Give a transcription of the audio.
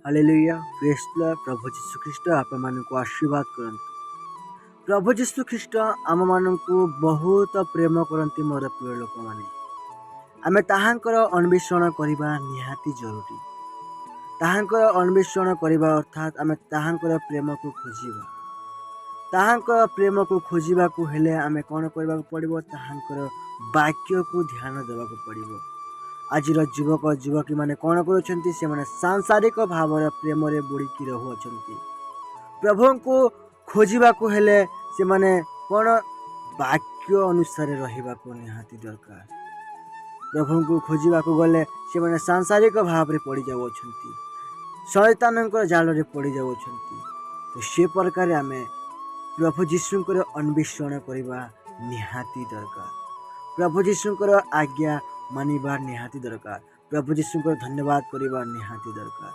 Hallelujah, ପ୍ରେଜ୍ Lord. ପ୍ରଭୁ ଯୀଶୁ ଖ୍ରୀଷ୍ଟ ଆପଣମାନଙ୍କୁ ଆଶୀର୍ବାଦ କରନ୍ତୁ। ପ୍ରଭୁ ଯୀଶୁ ଖ୍ରୀଷ୍ଟ ଆମମାନଙ୍କୁ ବହୁତ ପ୍ରେମ କରନ୍ତି। ମୋର ପ୍ରିୟ ଲୋକମାନେ, ଆମେ ତାହାଙ୍କର ଅନ୍ୱେଷଣ କରିବା ନିହାତି ଜରୁରୀ। ତାହାଙ୍କର ଅନ୍ୱେଷଣ କରିବା ଅର୍ଥାତ୍ ଆମେ ତାହାଙ୍କର ପ୍ରେମକୁ ଖୋଜିବା। ତାହାଙ୍କର ପ୍ରେମକୁ ଖୋଜିବାକୁ ହେଲେ ଆମେ କ'ଣ କରିବାକୁ ପଡ଼ିବ? ତାହାଙ୍କର ବାକ୍ୟକୁ ଧ୍ୟାନ ଦେବାକୁ ପଡ଼ିବ। ଆଜିର ଯୁବକ ଯୁବତୀମାନେ କ'ଣ କରୁଛନ୍ତି? ସେମାନେ ସାଂସାରିକ ଭାବରେ ପ୍ରେମରେ ବୁଡ଼ିକି ରହୁଅଛନ୍ତି। ପ୍ରଭୁଙ୍କୁ ଖୋଜିବାକୁ ହେଲେ ସେମାନେ କ'ଣ ବାକ୍ୟ ଅନୁସାରେ ରହିବାକୁ ନିହାତି ଦରକାର। ପ୍ରଭୁଙ୍କୁ ଖୋଜିବାକୁ ଗଲେ ସେମାନେ ସାଂସାରିକ ଭାବରେ ପଡ଼ିଯାଉଅଛନ୍ତି, ଶୈତାନଙ୍କର ଜାଲରେ ପଡ଼ିଯାଉଅଛନ୍ତି। ତ ସେ ପ୍ରକାରେ ଆମେ ପ୍ରଭୁ ଯୀଶୁଙ୍କର ଅନ୍ୱେଷଣ କରିବା ନିହାତି ଦରକାର। ପ୍ରଭୁ ଯୀଶୁଙ୍କର ଆଜ୍ଞା ମାନିବା ନିହାତି ଦରକାର। ପ୍ରଭୁ ଯୀଶୁଙ୍କର ଧନ୍ୟବାଦ କରିବା ନିହାତି ଦରକାର।